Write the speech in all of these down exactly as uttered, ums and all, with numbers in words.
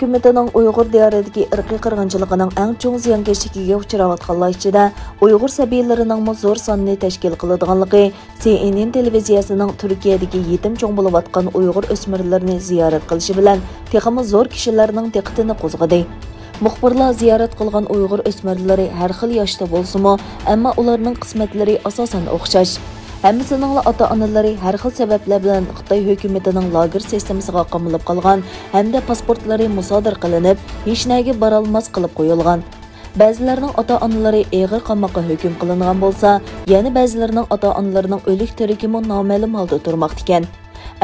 ھۆكۈمىتىنىڭ ئۇيغۇر دىيارىدىكى ئىرقىي قىرغىنچىلىقىنىڭ ئەڭ چوڭ زىيانكەشلىكىگە ئۇچراۋاتقانلار ئىچىدە ئۇيغۇر سەبىيلىرىنىڭمۇ زور ساننى تەشكىل قىلىدىغانلىقى سىئېنئېن تېلېۋىزىيەسىنىڭ تۈركىيەدىكى يېتىم چوڭ بولۇۋاتقان ئۇيغۇر ئۆسمۈرلىرىنى زىيارەت قىلىشى بىلەن تېخىمۇ زور كىشىلەرنىڭ دىققىتىنى قوزغىدى. مۇخبىرلار زىيارەت قىلغان ئۇيغۇر ئۆسمۈرلىرى ھەر خىل ياشتا بولسىمۇ، ئەمما ئۇلارنىڭ قىسمەتلىرى ئاساسەن ئوخشاش. ھەممىسىنىڭلا ئاتا-ئانىلىرى ھەر خىل سەۋەبلەر بىلەن خىتاي ھۆكۈمىتىنىڭ لاگېر سىستېمىسىغا قامىلىپ قالغان ھەمدە پاسپورتلىرى مۇسادىرە قىلىنىپ، ھېچنەگە بارالماس قىلىپ قويۇلغان. بەزىلەرنىڭ ئاتا-ئانىلىرى ئېغىر قاماققا ھۆكۈم قىلىنغان بولسا، يەنە بەزىلىرىنىڭ ئاتا-ئانىلىرىنىڭ ئۆلۈك تىرىكىمۇ نامەلۇم ھالدا تۇرماقتىكەن.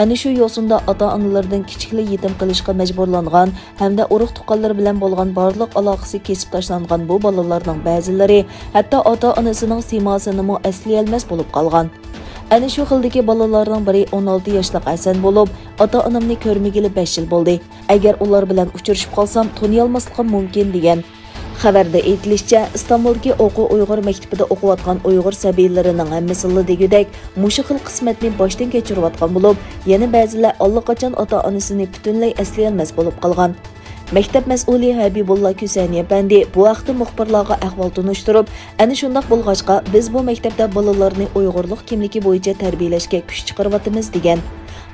ئەنە شۇ يوسۇندا ئاتا-ئانىلىرىدىن كىچىكلا يېتىم قېلىشقا مەجبۇرلانغان ھەمدە ئۇرۇق-تۇغقانلىرى بىلەن بولغان بارلىق ئالاقىسى كېسىپ تاشلانغان بۇ بالىلارنىڭ بەزىلىرى ھەتتا ئاتا-ئانىسىنىڭ سىيماسىنىمۇ ئەسلىيەلمەس بولۇپ قالغان. ئەنە شۇ خىلدىكى بالىلارنىڭ بىرى ئون ئالتە ياشلىق ھەسەن بولۇپ، ئاتا-ئانامنى كۆرمىگىلى بەش يىل بولدى. ئەگەر ئۇلار بىلەن ئۇچرىشىپ قالسام، تونۇيالماسلىقىم مۇمكىن، دېگەن. خەۋەردە ئېيتىلىشىچە، ئىستانبۇلدىكى ئوقۇ ئۇيغۇر مەكتىپىدە ئوقۇۋاتقان ئۇيغۇر سەبىيلىرىنىڭ ھەممىسىلا دېگۈدەك مۇشۇ خىل قىسمەتنى باشتىن كەچۈرۈۋاتقان بولۇپ، يەنە بەزىلەر ئاللىقاچان ئاتا-ئانىسىنى پۈتۈنلەي ئەسلىيەلمەس بولۇپ قالغان. مەكتەپ مەسئۇلى ھەبىبۇللا كۈسەنى ئەپەندى بۇ ھەقتە مۇخبىرلارغا ئەھۋال تونۇشتۇرۇپ، ئەنە شۇنداق بولغاچقا، بىز بۇ مەكتەپتە بالىلارنى ئۇيغۇرلۇق كىملىكى بويىچە تەربىيەلەشكە كۈچ چىقىرىۋاتىمىز، دېگەن.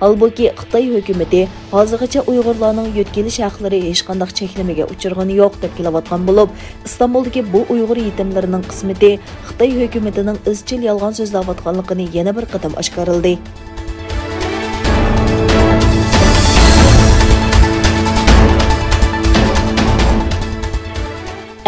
ھالبۇكى، خىتاي ھۆكۈمىتى ھازىرغىچە ئۇيغۇرلارنىڭ يۆتكىلىش ھەقلىرى ھېچقانداق چەكلىمىگە ئۇچرىغىنى يوق، دەپ كېلىۋاتقان بولۇپ، ئىستانبۇلدىكى بۇ ئۇيغۇر يېتىملىرىنىڭ قىسمىتى خىتاي ھۆكۈمىتىنىڭ ئىزچىل يالغان سۆزلەۋاتقانلىقىنى يەنە بىر قېتىم ئاشكارىلىدى.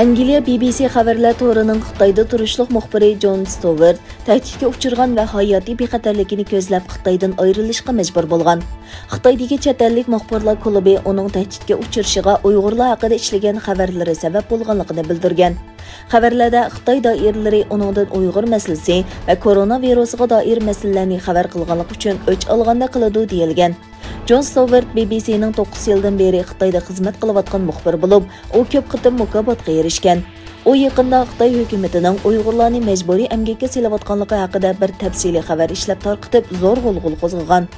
ئەنگلىيە بى بى سى خەۋەرلەر تورىنىڭ خىتايدا تۇرۇشلۇق مۇخبىرى جون ستوۋېرت تەھدىتكە ئۇچرىغان ۋە ھاياتىي بىخەتەرلىكىنى كۆزلەپ خىتايدىن ئايرىلىشقا مەجبۇر بولغان. خىتايدىكى چەت ئەللىك مۇخبىرلار كۇلۇبى ئۇنىڭ تەھدىتكە ئۇچرىشىغا ئۇيغۇرلار ھەققىدە ئىشلىگەن خەۋەرلىرى سەۋەب بولغانلىقىنى بىلدۈرگەن. خەۋەرلەردە خىتاي دائىرىلىرى ئۇنىڭدىن ئۇيغۇر مەسىلىسى ۋە كورونا ۋىرۇسىغا دائىر مەسىلىلەرنى خەۋەر قىلغانلىقى ئۈچۈن ئۆچ ئالغاندەك قىلىدۇ، دېيىلگەن. جون ستوۋېرت بى بى سىنىڭ توققۇز يىلدىن بېرى خىتايدا خىزمەت قىلىۋاتقان مۇخبىر بولۇپ، ئۇ كۆپ قېتىم مۇكاپاتقا ئېرىشكەن. ئۇ يېقىندا خىتاي ھۆكۈمىتىنىڭ ئۇيغۇرلارنى مەجبۇرىي ئەمگەككە سېلىۋاتقانلىقى ھەققىدە بىر تەپسىلىي خەۋەر ئىشلەپ تارقىتىپ، زور غۇلغۇلا قوزغىغان.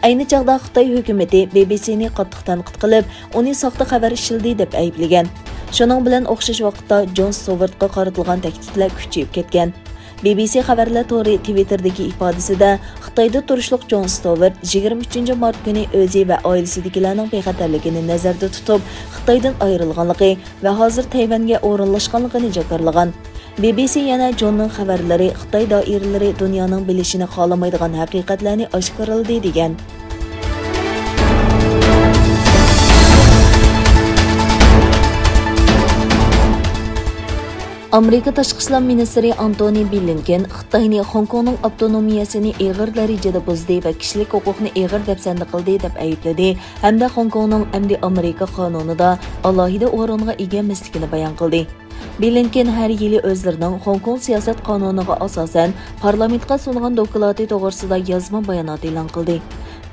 ئەينى چاغدا خىتاي ھۆكۈمىتى بى بى سىنى قاتتىق تەنقىد قىلىپ، ئۇنى ساختا خەۋەر ئىشلىدى دەپ ئەيىبلىگەن. شۇنىڭ بىلەن ئوخشاش ۋاقىتتا جون ستوۋېرتقا قارىتىلغان تەھدىتلەر كۈچىيىپ كەتكەن. بى بى سى خەۋەرلەر تورى تىۋىتتېردىكى ئىپادىسىدە، خىتايدا تۇرۇشلۇق جون ستوۋېرت يىگىرمە ئۈچىنچى مارت كۈنى ئۆزى ۋە ئائىلىسىدىكىلەرنىڭ بىخەتەرلىكىنى نەزەردە تۇتۇپ، خىتايدىن ئايرىلغانلىقى ۋە ھازىر تەيۋەنگە ئورۇنلاشقانلىقىنى جاكارلىغان. بى بى سى يەنە جوننىڭ خەۋەرلىرى خىتاي دائىرىلىرى دۇنيانىڭ بىلىشىنى خالىمايدىغان ھەقىقەتلەرنى ئاشكارىلىدى، دېگەن. ئامېرىكا تاشقى ئىشلار مىنىستىرى ئانتونى بلىنكېن خىتاينى خوڭكوڭنىڭ ئاپتونومىيەسىنى ئېغىر دەرىجىدە بۇزدى ۋە كىشىلىك ھوقۇقنى ئېغىر دەپسەندە قىلدى، دەپ ئەيىبلىدى ھەمدە خوڭكوڭنىڭ ئەمدى ئامېرىكا قانۇنىدا ئالاھىدە ئورۇنغا ئىگە ئەمەسلىكىنى بايان قىلدى. بلىنكېن ھەر يىلى ئۆزلىرىنىڭ خوڭكوڭ سىياسەت قانۇنىغا ئاساسەن پارلامېنتقا سۇنغان دوكلاتى توغرىسىدا يازما بايانات ئېلان قىلدى.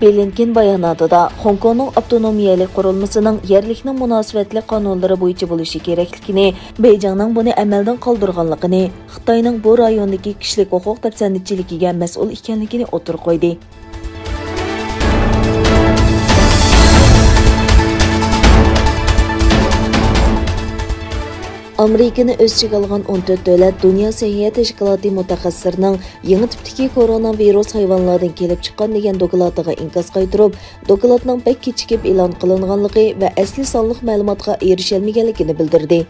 بلىنكېن باياناتىدا خوڭكوڭنىڭ ئاپتونومىيەلىك قۇرۇلمىسىنىڭ يەرلىكنىڭ مۇناسىۋەتلىك قانۇنلىرى بويىچە بولۇشى كېرەكلىكىنى، بېيجىڭنىڭ بۇنى ئەمەلدىن قالدۇرغانلىقىنى، خىتاينىڭ بۇ رايوندىكى كىشىلىك ھوقۇق دەپسەندىچىلىكىگە مەسئۇل ئىكەنلىكىنى ئوتتۇرىغا قويدى. ئامېرىكىنى ئۆز ئىچىگە ئالغان ئون تۆت دۆلەت دۇنيا سەھىيە تەشكىلاتى مۇتەخەسسىسلىرىنىڭ يېڭى تىپتىكى كورونا ۋىرۇس ھايۋانلاردىن كېلىپ چىققان دېگەن دوكلاتىغا ئىنكاس قايتۇرۇپ، دوكلاتنىڭ بەك كېچىكىپ ئېلان قىلىنغانلىقى ۋە ئەسلىي سانلىق مەلۇماتقا ئېرىشەلمىگەنلىكىنى بىلدۈردى.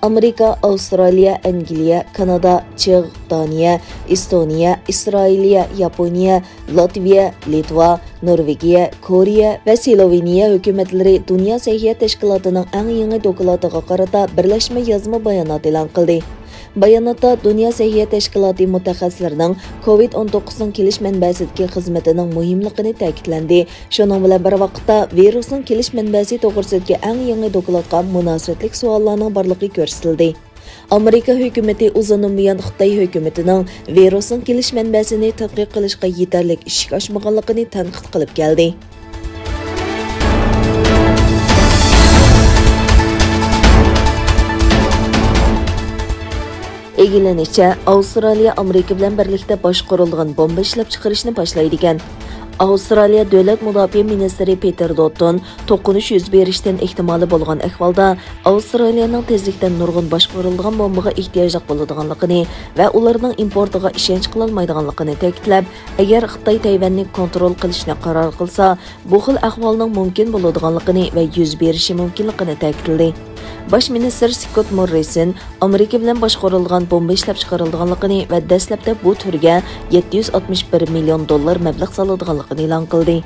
ئامېرىكا، ئاۋسترالىيە، ئەنگلىيە، كانادا، چېغ، دانىيە، ئېستونىيە، ئىسرائىلىيە، ياپونىيە، لاتۋىيە، لىتۋا، نورۋېگىيە، كورېيە ۋە سلوۋېنىيە ھۆكۈمەتلىرى دۇنيا سەھىيە تەشكىلاتىنىڭ ئەڭ يېڭى دوكلاتىغا قارىتا بىرلەشمە يازما بايانات ئېلان قىلدى. باياناتتا دۇنيا سەھىيە تەشكىلاتى مۇتەخەسسىسلىرىنىڭ كوۋىد ئون توققۇزنىڭ كېلىش مەنبەسىدىكى خىزمىتىنىڭ مۇھىملىقىنى تەكىتلەندى. شۇنىڭ بىلەن بىر ۋاقىتتا، ۋىرۇسنىڭ كېلىش مەنبەسى توغرىسىدىكى ئەڭ يېڭى دوكلاتقا مۇناسىۋەتلىك سوئاللارنىڭ بارلىقى كۆرسىتىلدى. ئامېرىكا ھۆكۈمىتى ئۇزۇندىن بۇيان خىتاي ھۆكۈمىتىنىڭ ۋىرۇسنىڭ كېلىش مەنبەسىنى تەتقىق قىلىشقا يېتەرلىك ئىشىك ئاچمىغانلىقىنى تەنقىد قىلىپ كەلدى. ئىگىلىنىشىچە، ئاۋسترالىيە ئامېرىكا بىلەن بىرلىكتە باشقۇرۇلىدىغان بومبا ئىشلەپچىقىرىشنى باشلايدىكەن. ئاۋسترالىيە دۆلەت مۇداپىئە مىنىستىرى پېتېر دوتتون توقۇنۇش يۈز بېرىشتىن ئېھتىمالى بولغان ئەھۋالدا، ئاۋسترالىيەنىڭ تېزلىكتە نۇرغۇن باشقۇرۇلىدىغان بومبىغا ئېھتىياجلىق بولىدىغانلىقىنى ۋە ئۇلارنىڭ ئىمپورتىغا ئىشەنچ قىلالمايدىغانلىقىنى تەكىتلەپ، ئەگەر خىتاي تەيۋەننى كونترول قىلىشنى قارار قىلسا، بۇ خىل ئەھۋالنىڭ مۇمكىن بولىدىغانلىقىنى ۋە يۈز بېرىشى مۇمكىنلىقىنى تەكىتلىدى. باش مىنىستىر سكوت موررىسون ئامېرىكا بىلەن باشقۇرۇلغان بومبا ئىشلەپچىقىرىلىدىغانلىقىنى ۋە دەسلەپتە بۇ تۈرگە يەتتە يۈز ئاتمىش بىر مىليون دوللار مەبلەغ سالىدىغانلىقىنى ئېلان قىلدى.